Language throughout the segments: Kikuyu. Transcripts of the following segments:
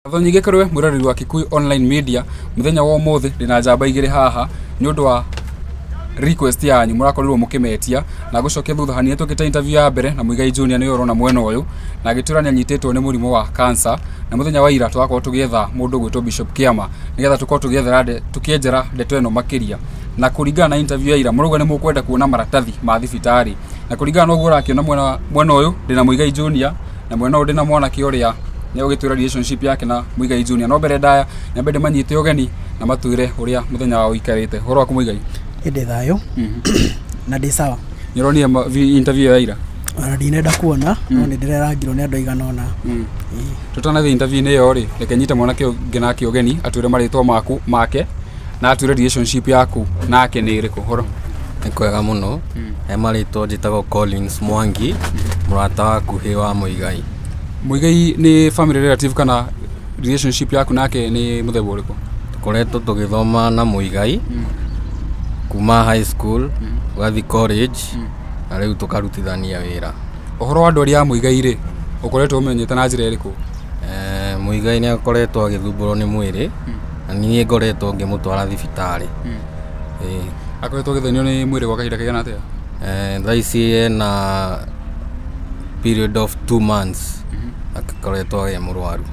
Ngatho nyingĩ kũrĩ we mwĩroreri wa Kikuyu Online Media. Mũthenya wa ũmũthĩ ndĩna njamba igĩrĩ haha nĩ ũndũ wa request yanyu mũrakorirwo mũkĩmetia na gũcokia thutha hanini. Twĩkĩte interview ya mbere na Muigai Junior, nĩwe ũrona mwena ũyũ, na agĩtwĩra nĩ anyitĩtwo nĩ mũrimũ wa cancer. Na mũthenya wa ira tũrakorwo tũgĩetha mũndũ ũgwĩtwo Bishop Kĩama nĩgetha tũkorwo tũgĩethera tũkĩenjera ndeto ĩno makĩria. Na kũringana na interview ya ira, mũrauga nĩ mũkwenda kuona maratathi ma thibitarĩ, na kũringana na ũguo ũrakĩona mwena ũyũ ndĩna Muigai Junior na mwena ũyũ ndĩna mwanake ũrĩa nĩ ũgĩtwĩra relationship yake na Muigai Junior. No mbere ndaya, nyambe ndĩmanyite ũgeni na matwĩre ũrĩa mũthenya wao ũikarĩte. Ũhoro waku, Muigai? Ĩndĩ thayũ na ndĩ sawa. Nĩ ũronire interview ya ira? Ona ndinenda kuona, no nĩ ndĩrerangirwo nĩ andũ aigana ũna. Tũtanathiĩ interview-inĩ ĩyo rĩ, reke nyite mwanake ũyũ ũngĩ nake ũgeni atwĩre marĩtwa maku make na atwĩre relationship yaku nake nĩ ĩrĩkũ. Horo? Nĩ kwega mũno. He marĩtwa njĩtagwo Collins Mwangi, mũrata wa hakuhĩ wa Muigai. Muigai nĩ family relative kana relationship yaku nake nĩ mũthemba ũrĩkũ? Tũkoretwo tũgĩthoma na Muigai kuma high school, ũgathiĩ college, na rĩu tũkarutithania wĩra. Ũhoro wa ndwari ya Muigai rĩ, ũkoretwo ũmenyete na njĩra ĩrĩkũ? Muigai nĩ akoretwo agĩthumbũrwo nĩ mwĩrĩ na niĩ ngoretwo ngĩmũtwara thibitarĩ. Ĩĩ. Akoretwo agĩthĩnio nĩ mwĩrĩ gwa kahinda kaigana atĩa? Thaa ici ena period of 2 months akoretwo e mũrwaru.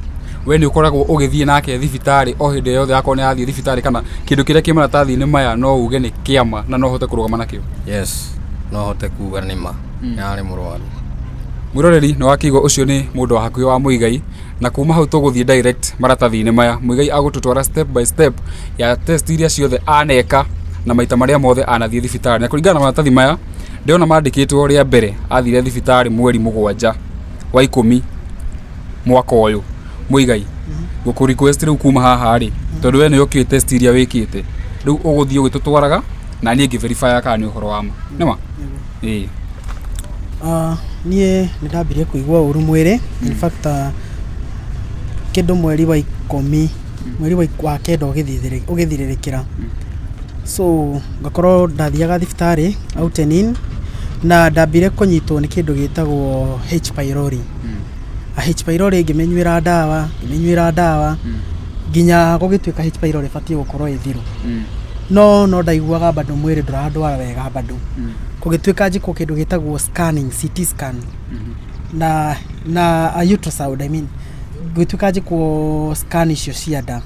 We nĩ ũkoragwo ũgĩthiĩ nake thibitarĩ o hĩndĩ yothe akorwo nĩ athiĩ thibitarĩ, kana kĩndũ kĩrĩa kĩ maratathi-inĩ maya no uge nĩ kĩama na no ũhote kũrũgama nakĩo? Yes, no hote kuga nĩma nĩ arĩ mũrwaru. Mwĩroreri, nĩ wakĩigua ũcio nĩ mũndũ wa hakuhĩ wa Muigai, na kuma hau tũgũthiĩ direct maratathi-inĩ maya. Muigai agũtũtwara step by step ya test iria ciothe aneka na maita marĩa mothe anathiĩ thibitarĩ. Na kũringana na maratathi maya ndĩrona mandĩkĩtwo, rĩa mbere athire thibitarĩ mweri 7 wa 10 mwaka ũyũ. Muigai, ngũkũ request rĩu kuma haha rĩ, tondũ we nĩwe ũkĩũĩ test iria wĩkĩte, rĩu ũgũthiĩ ũgĩtũtwaraga na niĩ ngĩ verify kana nĩ ũhoro wa ma. Nĩma ĩĩ? Niĩ nĩ ndambirie kũigua ũru mwĩrĩ, in fact, kĩndũ mweri wa 10, mweri wa 9 ũgĩthirĩrĩkĩra. So ngakorwo ndathiaga thibitarĩ out and in, na ndambire kũnyitwo nĩ kĩndũ gĩtagwo H pylori. A H pylori ngĩmĩnyuĩra ndawa, ngĩmĩnyuĩra ndawa nginya gũgĩtuĩka H pylori ĩbatiĩ gũkorwo ĩthiru, no ndaiguaga bado mwĩrĩ ndũrandwara wega. Bado kũgĩtuĩka njĩkwo kĩndũ gĩtagwo scanning, CT scan na a ultrasound, I mean, gũgĩtuĩka njĩkwo scan icio cia nda,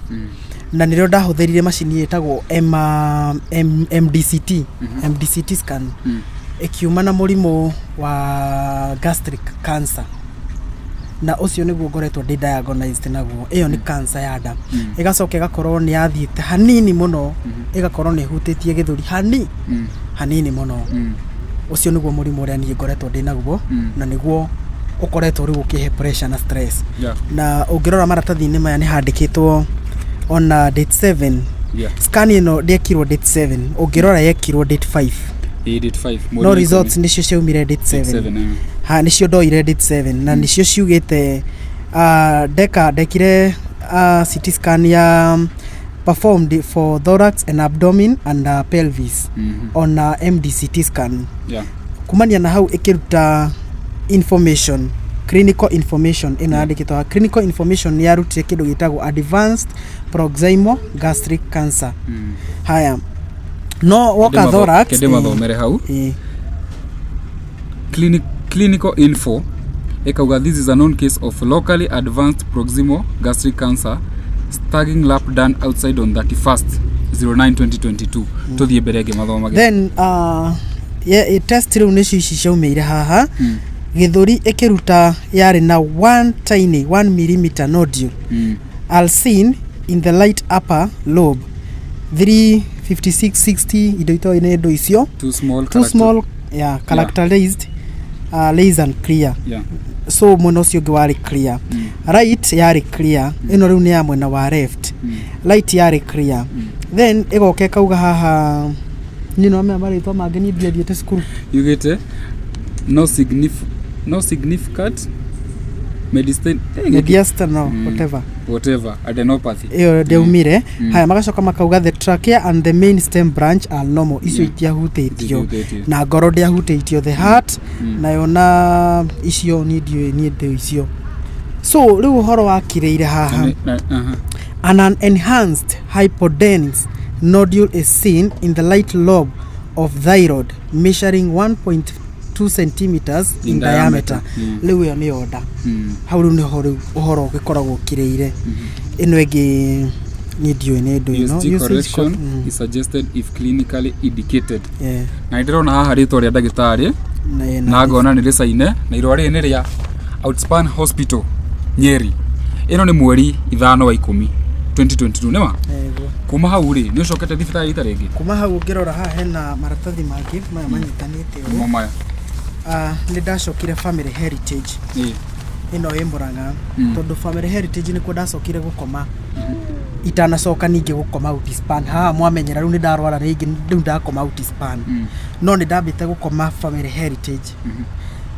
na nĩrĩo ndahũthĩrire macini ĩtagwo MDCT, MDCT scan, ĩkiuma na mũrimũ wa gastric cancer, na ũcio nĩguo ngoretwo ndĩ diagnosed naguo. Ĩyo nĩ cancer ya nda. Ĩgacoka ĩgakorwo nĩ yathiĩte hanini mũno, ĩgakorwo nĩ ĩhutĩtie gĩthũri hanini mũno. Ũcio nĩguo mũrimũ ũrĩa niĩ ngoretwo ndĩ naguo, na nĩguo ũkoretwo rĩu ũkĩhe pressure na stress. Na ũngĩrora maratathi-inĩ maya, nĩ handĩkĩtwo ona date 7. Scan ĩno ndĩekirwo date 7, ũngĩrora yekirwo date 5. Ĩĩ, date 5. No results nĩcio ciaumire date 7. Ha nĩcio ndoire date 7, na nĩcio ciugĩte, ndeka ndekire CT scan ya performed for thorax and abdomen and pelvis, ona MDCT scan. Kumania na hau ĩkĩruta information, clinical information ĩno yandĩkĩtwo haha. Clinical information nĩ yarutire kĩndũ gĩtagwo advanced proximal gastric cancer. Haya, no woka thorax. Kende mathomere hau. Ĩĩ. Clinical info ĩkauga, "This is a known case of locally advanced proximal gastric cancer, staging lap done outside on 31st 09 2022." Tũthiĩ mbere ngĩmathomage. Then yeah, test rĩu nĩcio ici ciaumĩire haha. Gĩthũri ĩkĩruta yarĩ na one tiny 1 millimeter nodule are seen in the right upper lobe, 35660, indo itoĩ nĩ indo icio. Too small. Too small, yeah, characterized less and clear. So mwena ũcio ũngĩ warĩ clear. Right yarĩ clear. Ĩno rĩu nĩ ya mwena wa left. Right yarĩ clear. Then ĩgoka ĩkauga haha, niĩ no menya marĩtwa mangĩ, niĩ ndiathiĩte cukuru. Yugĩte no significant medicine. Mediastinal, whatever. Whatever, adenopathy. Ĩyo ndĩaumire. Haya, magacoka makauga the trachea and the main stem branch are normal. Icio itiahutĩtio. Itiahutĩtio. Na ngoro ndĩahutĩtio, the heart nayo na icio niĩ ndiũĩ, niĩ ndĩ icio. So rĩu ũhoro wakirĩire haha. An enhanced hypodense nodule is seen in the right lobe of thyroid measuring 1.2 centimeters in In diameter. diameter. Rĩu ĩyo nĩyo nda. Hau rĩu nĩho rĩu ũhoro ũgĩkoragwo ũkirĩire. Ĩno ĩngĩ niĩ ndiũĩ nĩ ndũ ĩno. USG Usage correction is suggested if clinically indicated. Yeah. Na nĩndĩrona haha rĩtwa rĩa ndagĩtarĩ na ngona nĩ rĩcaine na irũa rĩrĩ nĩ rĩa Outspan Hospital Nyeri. Ĩno nĩ mweri 5 wa 10 2022, nĩma? Ĩguo. Kuma hau rĩ, nĩ ũcokete thibitarĩ rita rĩngĩ? Kuma hau ũngĩrora haha hena maratathi mangĩ maya manyitanĩte ũũ. Mo maya. Ah, nĩ ndacokire Family Heritage. Ĩno ĩ Mũrang'a. Tondũ Family Heritage nĩkuo ndacokire gũkoma itanacoka ningĩ gũkoma Outspan. Haha mwamenyera rĩu nĩ ndarwara rĩngĩ, rĩu ndakoma Outspan. No nĩ ndambĩte gũkoma Family Heritage.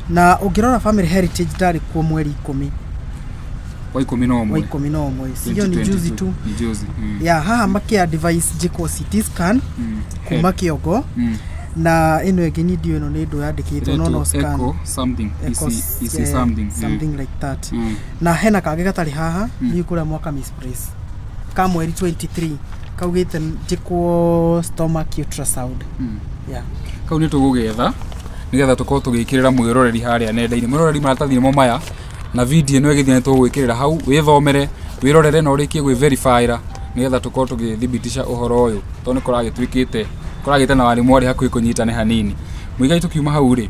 Na ũngĩrora Family Heritage ndarĩ kuo mweri 10 Wa ikũmi na wa ũmwe 11, sio ni juzi tu? Ni juzi. Ya haha makĩ advice njĩkwo CT scan kuma kĩongo. Na ĩno ĩngĩ niĩ ndiũĩ ĩno nĩ ndũ yandĩkĩtwo no scan. Echo something. Echo, EC eh, something. something like that. Na hena kangĩ gatarĩ haha niĩ kũrĩa mwaka misplace ka mweri 23 kaugĩte njĩkwo stomach ultrasound. Yeah. Kau nĩ tũgũgetha nĩgetha tũkorwo tũgĩkĩrĩra mwĩroreri harĩa nenda-inĩ. Mwĩroreri, maratathi nĩmo maya na video ĩno ĩgĩthiĩ nĩ tũgũgwĩkĩrĩra hau wĩthomere, wĩrorere na ũrĩkie gwĩ-verify-ra nĩgetha tũkorwo tũgĩthibitisha ũhoro ũyũ, tondũ nĩ kũragĩtuĩkĩte kũragĩte na warimũ arĩ hakuhĩ kũnyitane hanini. Mũigai, tũkiuma hau rĩ,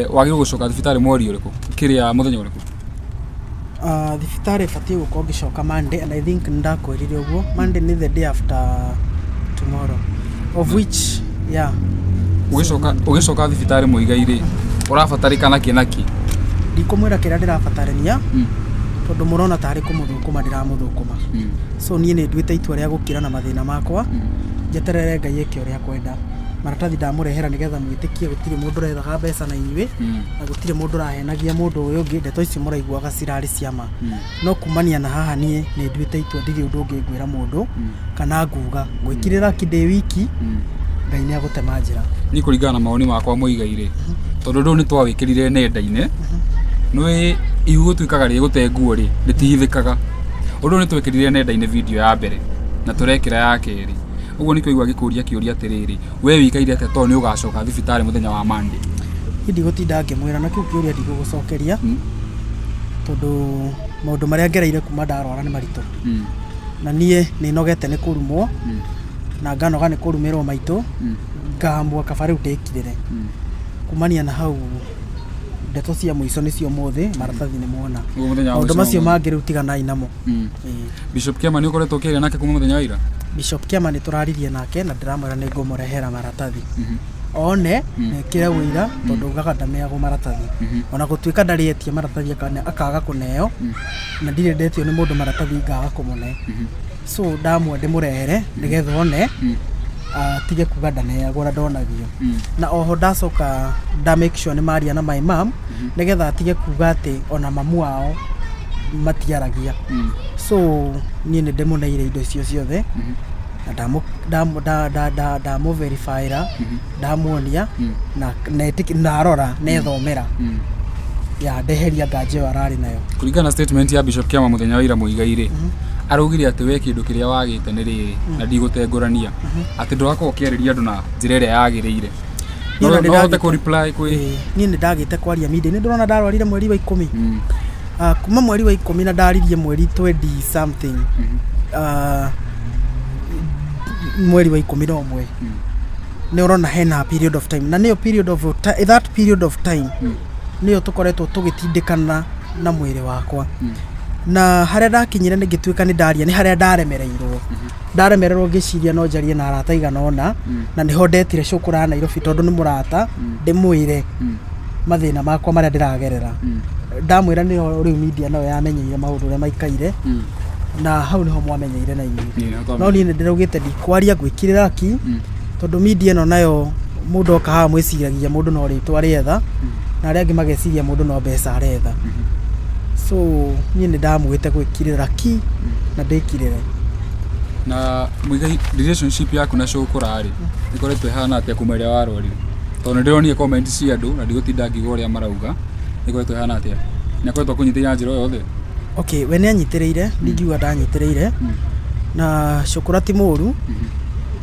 wagĩrĩirwo gũcoka thibitarĩ mweri ũrĩkũ, kĩrĩa mũthenya ũrĩkũ? Thibitarĩ batiĩ gũkorwo ngĩcoka Monday, and I think nĩndakwĩrire ũguo. Monday nĩ the day after tomorrow, of which, yeah. Ũgĩcoka thibitarĩ, Mũigai rĩ, ũrabatarĩkana kĩ na kĩ? Ndikũmwĩra kĩrĩa ndĩrabatarania tondũ mũrona tarĩ kũmũthũkũma ndĩramũthũkũma. So niĩ nĩ nduĩte itua rĩa gũkira na mathĩna makwa, njeterere Ngai eke ũrĩa kwenda. Maratathi ndamũrehera nĩgetha mwĩtĩkie gũtirĩ mũndũ ũrethaga mbeca na inyuĩ na gũtirĩ mũndũ ũrahenagia mũndũ ũyũ ũngĩ. Ndeto icio mũraiguaga cirarĩ ciama. No kumania na haha niĩ nĩ nduĩte itua, ndirĩ ũndũ ũngĩ ngwĩra mũndũ kana nguga ngwĩkirĩra ki ndĩ wiki. Ngai nĩ agũtema njĩra. Niĩ kũringana na mawoni makwa, Mũigai rĩ, tondũ rĩu nĩ twawĩkĩrire nenda-inĩ, nĩ ihu gũtuĩkaga rĩgũte nguo rĩ, rĩtihithĩkaga. Ũndũ ũyũ nĩ twekĩrire nenda-inĩ video ya mbere na tũrekĩra ya kerĩ, ũguo nĩkĩo igua ngĩkũria kĩũria atĩrĩrĩ, we wĩikaire atĩa tondũ nĩ ũgacoka thibitarĩ mũthenya wa Monday? Niĩ ndigũtinda ngĩmwĩra na kĩu kĩũria ndigũgũcokeria tondũ maũndũ marĩa ngereire kuma ndarwara nĩ maritũ. Na niĩ nĩ nogete nĩ kũrumwo na nganoga nĩ kũrumĩrwo maitũ. Ngamua kaba rĩu ndĩkirĩre. Kumania na hau, ndeto cia mũico nĩcio mũthĩ, maratathi nĩ muona. Ũguo mũthenya wa Maũndũ mũico macio nĩ mangĩ rĩu tiganai namo. Ĩĩ. Bishop Kĩama nĩ ũkoretwo ũkĩaria nake kuma mũthenya wa ira? Bishop Kĩama nĩ tũraririe nake na ndĩramwĩra nĩ ngũmũrehera maratathi one nekĩre ũira, tondũ ugaga ndameagwo maratathi. Ona gũtuĩka ndarĩ etia maratathi akaga kũneo, na ndirĩ ndetio nĩ mũndũ maratathi ngaga kũmũne. So ndamua ndĩmũrehere nĩgetha one atige kuga ndaneagwo na ndonagio. Na oho ndacoka nda make sure nĩ maria na my mom nĩgetha atige kuga atĩ ona mamu wao matiaragia. So niĩ nĩ ndĩmũneire indo icio ciothe na ndamũ verify-ĩra, ndamuonia na arora nethomera ya ndeheria nganja ĩyo ararĩ nayo. Kũringana na statement ya Bishop Kĩama mũthenya wa ira, Mũigai rĩ, araugire atĩ we kĩndũ kĩrĩa wagĩte nĩ rĩrĩ, na ndigũtengũrania, atĩ ndũrakorwo ũkĩarĩria andũ na njĩra ĩrĩa yagĩrĩire. Niĩ No ona no ũhote nĩndagĩte- kũ reply kwĩ Ĩĩ, niĩ nĩ ndagĩte kwaria media. Nĩ ndĩrona ndarwarire mweri wa 10. Ah, kuma mweri wa 10 na ndaririe mweri 20 something. Ah, mweri wa 11. Nĩ ũrona hena period of time, na nĩyo period of that period of time nĩyo tũkoretwo tũgĩtindĩkana na mwĩrĩ wakwa. Na harĩa ndakinyire nĩ ngĩtuĩka nĩ ndaria nĩ harĩa ndaremereirwo, ndaremererwo ngĩciria no njarie na arata igana ũna. Na nĩho ndetire cũkũra Nairobi tondũ nĩ mũrata, ndĩmwĩre mathĩna makwa marĩa ndĩragerera. Ndamwĩra nĩho rĩu media nayo yamenyeire maũndũ ũrĩa maikaire. Na hau nĩho mwamenyeire na inyuĩ. Ĩĩ, nĩho No niĩ nĩ ndĩraugĩte ndikwaria, ngwĩkirĩra ki tondũ media ĩno nayo mũndũ oka haha mwĩciragia mũndũ no rĩtwa rĩetha na arĩa angĩ mageciria mũndũ no mbeca aretha. So niĩ nĩ ndamwĩte gwĩkirĩra ki na ndĩkirĩre. Na Mũigai, relationship yaku na cũkũra rĩ, ĩkoretwo ĩhana atĩa kuma rĩrĩa warwarire? Tondũ nĩ ndĩronire comment cia andũ na ndigũtinda ngiuga ũrĩa marauga. Ĩkoretwo ĩhana atĩa? Nĩ akoretwo akũnyitĩrĩire na njĩra o yothe? Okay, we nĩ anyitĩrĩire, ndingiuga ndanyitĩrĩire. Na cũkũra ti mũru,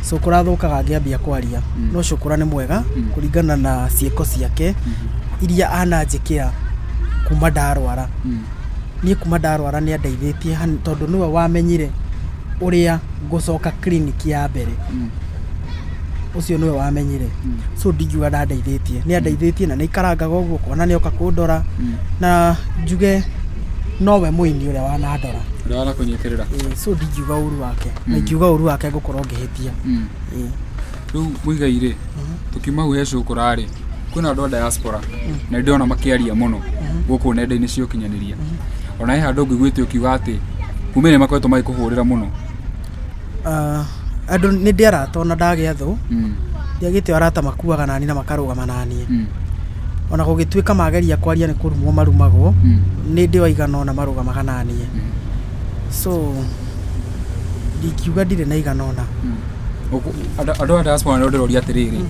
cũkũra athũkaga angĩambia kwaria, no cũkũra nĩ mwega kũringana na ciĩko ciake iria ananjĩkĩra kuma ndarwara. Niĩ kuma ndarwara nĩ andeithĩtie tondũ nĩwe wamenyire ũrĩa ngũcoka clinic ya mbere. Ũcio nĩwe wamenyire. So ndingiuga ndandeithĩtie, nĩ andeithĩtie na nĩ aikarangaga ũguo ũkona nĩ oka kũndora. Na njuge nowe mũini ũrĩa wanandora. Ũrĩa wanakũnyitĩrĩra. Ĩĩ, so ndingiuga ũru wake, na ingiuga ũru wake ngũkorwo ngĩhĩtia. Ĩĩ. Rĩu Muigai rĩ, tũkiuma hau he cũkũra rĩ, kwĩna andũ a diaspora na nĩ ndĩrona makĩaria mũno gũkũ nenda-inĩ cia ũkinyanĩria. Ona he handũ ngũiguĩte ũkiuga atĩ kumĩra nĩ makoretwo magĩkũhũrĩra mũno. Andũ nĩ ndĩ arata ona ndagĩa thũ, ndiagĩte arata makuaga naniĩ na makarũgama naniĩ. Ona gũgĩtuĩka mageria kwaria nĩ kũrumwo marumagwo, nĩ ndĩ o aigana ũna marũgamaga naniĩ. So ndingiuga ndirĩ na aigana ũna. Andũ a diaspora nĩo ndĩroria atĩrĩrĩ,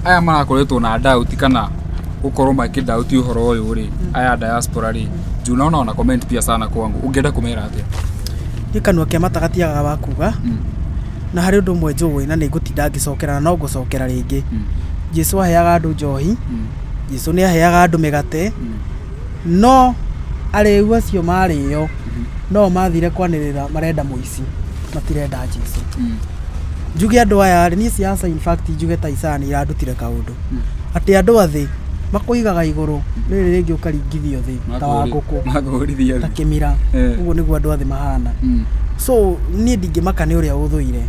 aya marakoretwo na doubt kana gũkorwo makĩ doubt ũhoro ũyũ rĩ, aya a diaspora rĩ, juu naona wana comment pia sana kwangu, ũngĩenda kũmera atĩa? Niĩ kanua ke mata gatiagaga wa kuga, na harĩ ũndũ ũmwe njũĩ na nĩ ngũtinda ngĩcokera na no ngũcokera rĩngĩ. Jesu aheaga andũ njohi, Jesu nĩ aheaga andũ mĩgate, no arĩu acio marĩo no mathire kwanĩrĩra marenda mũici, matirenda Jesu. Njuge andũ aya rĩ, niĩ siasa in fact njuge ta Isaya nĩ irandutire kaũndũ. Atĩ andũ a thĩ makũigaga igũrũ, rĩrĩ rĩngĩ ũkaringithio thĩ ta wa ngũkũ, Makũhũrithia ta thĩ. kĩmira. Ũguo nĩguo andũ a thĩ mahana. So niĩ ndingĩmaka nĩ ũrĩa ũthũire,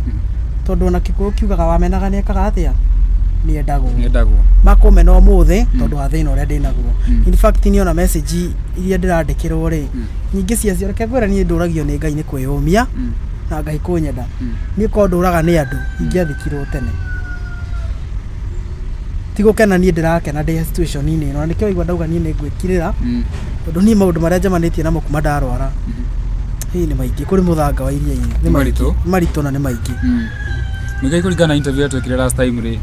tondũ ona Gĩkũyũ kiugaga wamenaga nĩ ekaga atĩa? Nĩ endagwo. Nĩendagwo. Makũmena ũmũthĩ tondũ wa thĩna ũrĩa ndĩnaguo. In fact niĩ ona message iria ndĩrandĩkĩrwo rĩ, nyingĩ ciacio reke ngwĩre niĩ ndũragio nĩ Ngai nĩ kwĩyũmia na Ngai kũnyenda. Niĩ korwo ndũraga nĩ andũ ingĩathikirwo tene. Ti gũkena niĩ ndĩrakena ndĩ situation-inĩ ĩno, na nĩkĩo waigua ndauga niĩ nĩ ngwĩkirĩra, tondũ niĩ maũndũ marĩa njemanĩtie namo kuma ndarwara, ĩ nĩ maingĩ, kũrĩ mũthanga wa iria-inĩ. Nĩ maritũ. Nĩ maritũ na nĩ maingĩ. Muigai kũringana na interview ĩrĩa twekire last time rĩ,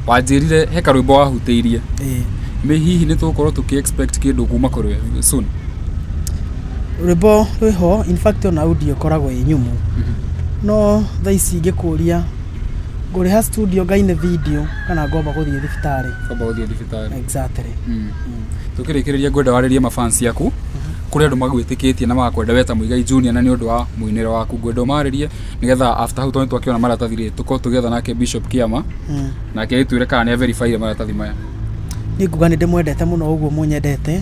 wanjĩrire he karwĩmbo wahutĩirie. Ĩĩ. Nĩ hihi nĩ tũgũkorwo tũkĩ expect kĩndũ kuma kũrĩ we soon? Rwĩmbo rwĩho, in fact ona audio ĩkoragwo ĩ nyũmũ. No thaa ici ingĩkũria ngũrĩha studio ngaine video kana ngomba gũthiĩ thibitarĩ. Kwamba gũthiĩ thibitarĩ. Exactly. Tũkĩrĩkĩrĩria ngwenda warĩrie mafans aku, kũrĩ andũ magwĩtĩkĩtie na magakwenda we ta Muigai Junior na nĩ ũndũ wa mũinĩre waku. Ngwenda ũmarĩrie nĩgetha after hau tondũ nĩtwakĩona maratathi rĩ, tũkorwo tũgĩetha nake Bishop Kĩama, nake agĩtwĩre kana nĩ averifyire maratathi maya. Niĩ nguga nĩ ndĩmwendete mũno ũguo mũnyendete,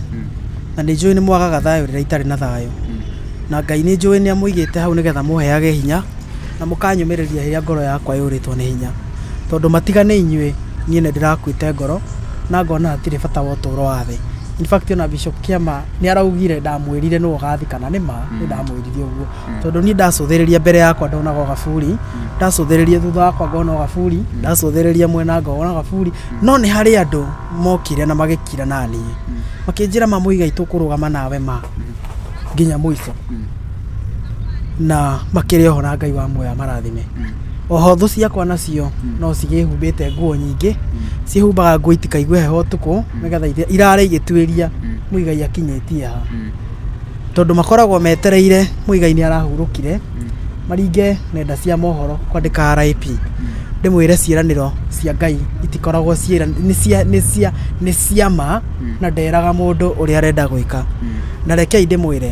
na nĩ njũĩ nĩ mwagaga thayũ rĩrĩa itarĩ na thayũ. Na Ngai nĩ njũĩ nĩ amũigĩte hau nĩgetha mũheage hinya na mũkanyũmĩrĩria rĩrĩa ngoro yakwa yũrĩtwo nĩ hinya. Tondũ matiga nĩ inyuĩ, niĩ nĩ ndĩrakuĩte ngoro na ngona hatirĩ bata wa ũtũũro wa thĩ. In fact ona Bishop Kĩama nĩ araugire ndamwĩrire nĩwe ũgathikana, nĩ ma nĩ ndamwĩrire ũguo. Tondũ niĩ ndacũthĩrĩria mbere yakwa ndonaga o gaburi, ndacũthĩrĩria thutha wakwa ngona o gaburi, ndacũthĩrĩria mwena ngona o gaburi. No nĩ harĩ andũ mokire na magĩkira naniĩ, makĩnjĩra ma Muigai tũkũrũgama nawe ma nginya mũico. Na makĩrĩ oho na Ngai wa muoyo amarathime. Oho thũ ciakwa nacio no cigĩhumbĩte nguo nyingĩ, ciĩhumbaga nguo itikaigue heho ũtukũ nĩgetha irare igĩtuĩria Muigai akinyĩtie ha. Tondũ makoragwo metereire Muigai nĩ arahurũkire, maringe nenda cia mohoro kwandĩka RIP. Ndĩmwĩre ciĩranĩro cia Ngai itikoragwo nĩ cia ma na nderaga mũndũ ũrĩa arenda gwĩka. Na rekei ndĩmwĩre,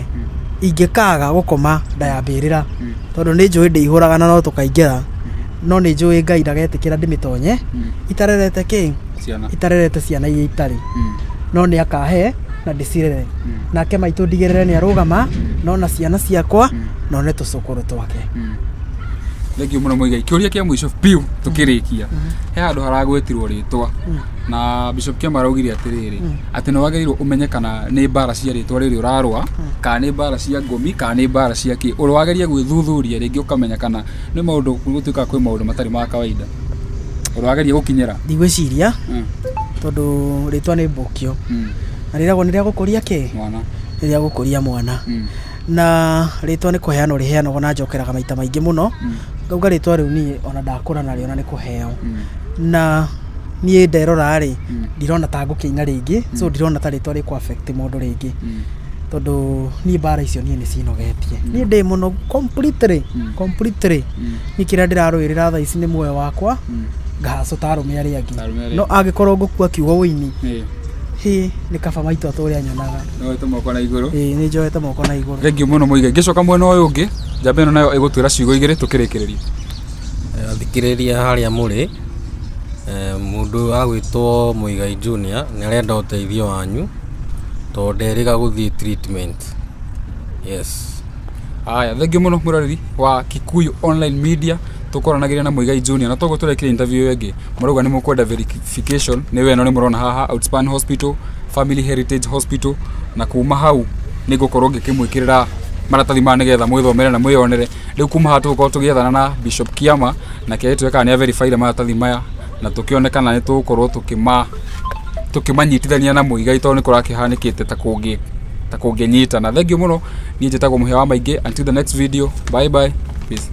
ingĩkaga gũkoma nda ya mbĩrĩra, tondũ nĩ njũĩ ndĩihũraga na no tũkaingĩra, no nĩ njũĩ Ngai ndagetĩkĩra ndĩmĩtonye itarerete kĩ? Itarerete ciana iria itarĩ. No nĩ akahe na ndĩcirere. Nake maitũ ndigĩrĩre nĩ arũgama, no na ciana ciakwa, no nĩ tũcũkũrũ twake. Thengiũ mũno Muigai. Kĩũria kĩa mũico biũ tũkĩrĩkia. He handũ haragwetirwo rĩtwa na Bishop Kĩama araugire atĩrĩrĩ, atĩ nĩ wagĩrĩirwo ũmenye kana nĩ mbara cia rĩtwa rĩrĩ ũrarũa, kana nĩ mbara cia ngomi, kana nĩ mbara cia kĩ. Ũrĩ wageria gwĩthuthuria rĩngĩ ũkamenya kana nĩ maũndũ gũtuĩkaga kwĩ maũndũ matarĩ ma kawaida. Ũrĩ wageria gũkinyĩra? Ndigwĩciria tondũ rĩtwa nĩ mbũkio. Na rĩragwo nĩ rĩa gũkũria kĩ? Mwana. Nĩ rĩa gũkũria mwana. Na rĩtwa nĩ kũheanwo rĩheanagwo na njokeraga maita maingĩ mũno. Ngauga rĩtwa rĩu niĩ ona ndakũra narĩo na nĩ kũheo. Na niĩ nderora rĩ, ndirona ta ngũkĩina rĩngĩ, so ndirona ta rĩtwa rĩkũ affect mũndũ rĩngĩ. Tondũ niĩ mbara icio niĩ nĩ cinogetie. Niĩ ndĩ mũno completely, completely. Niĩ kĩrĩa ndĩrarũĩrĩra thaa ici nĩ muoyo wakwa, ngahacũ ta arũme arĩa angĩ. Ta arũme arĩa No angĩkorwo ngũkua kiugo ũini, Ĩĩ. hĩ, nĩ kaba maitũ atũre anyonaga. No wete moko na igũrũ. Ĩĩ, nĩ njoete moko na igũrũ. Thengiũ mũno Mũigai. Ngĩcoka mwena ũyũ ũngĩ, njamba ĩno nayo ĩgũtwĩra ciugo igĩrĩ tũkĩrĩkĩrĩria. Athikĩrĩria harĩa mũrĩ, mũndũ agwĩtwo Mũigai Junior nĩ arenda ũteithio wanyu tondũ nderĩga gũthiĩ treatment. Yes. Aya, thengiũ mũno mwĩroreri wa Kikuyu Online Media, tũkoranagĩria na Muigai Junior na toguo tũrekire interview ĩyo ĩngĩ. Mũrauga nĩ mũkwenda verification, nĩ we ĩno nĩ mũrona haha Outspan Hospital, Family Heritage Hospital, na kuma hau nĩ ngũkorwo ngĩkĩmwĩkĩrĩra maratathi maya nĩgetha mwĩthomere na mwĩyonere. Rĩu kuma haha tũgũkorwo tũgĩethana na Bishop Kiama na kĩrĩa twekaga nĩ averifyire maratathi maya na tũkĩone kana nĩ tũgũkorwo tũkĩmanyitithania na Muigai tondũ nĩ kũrakĩhanĩkĩte ta kũngĩnyitana. Thengiũ mũno, niĩ njĩtagwo Mũhĩa wa Maingĩ. Until the next video, bye bye, peace.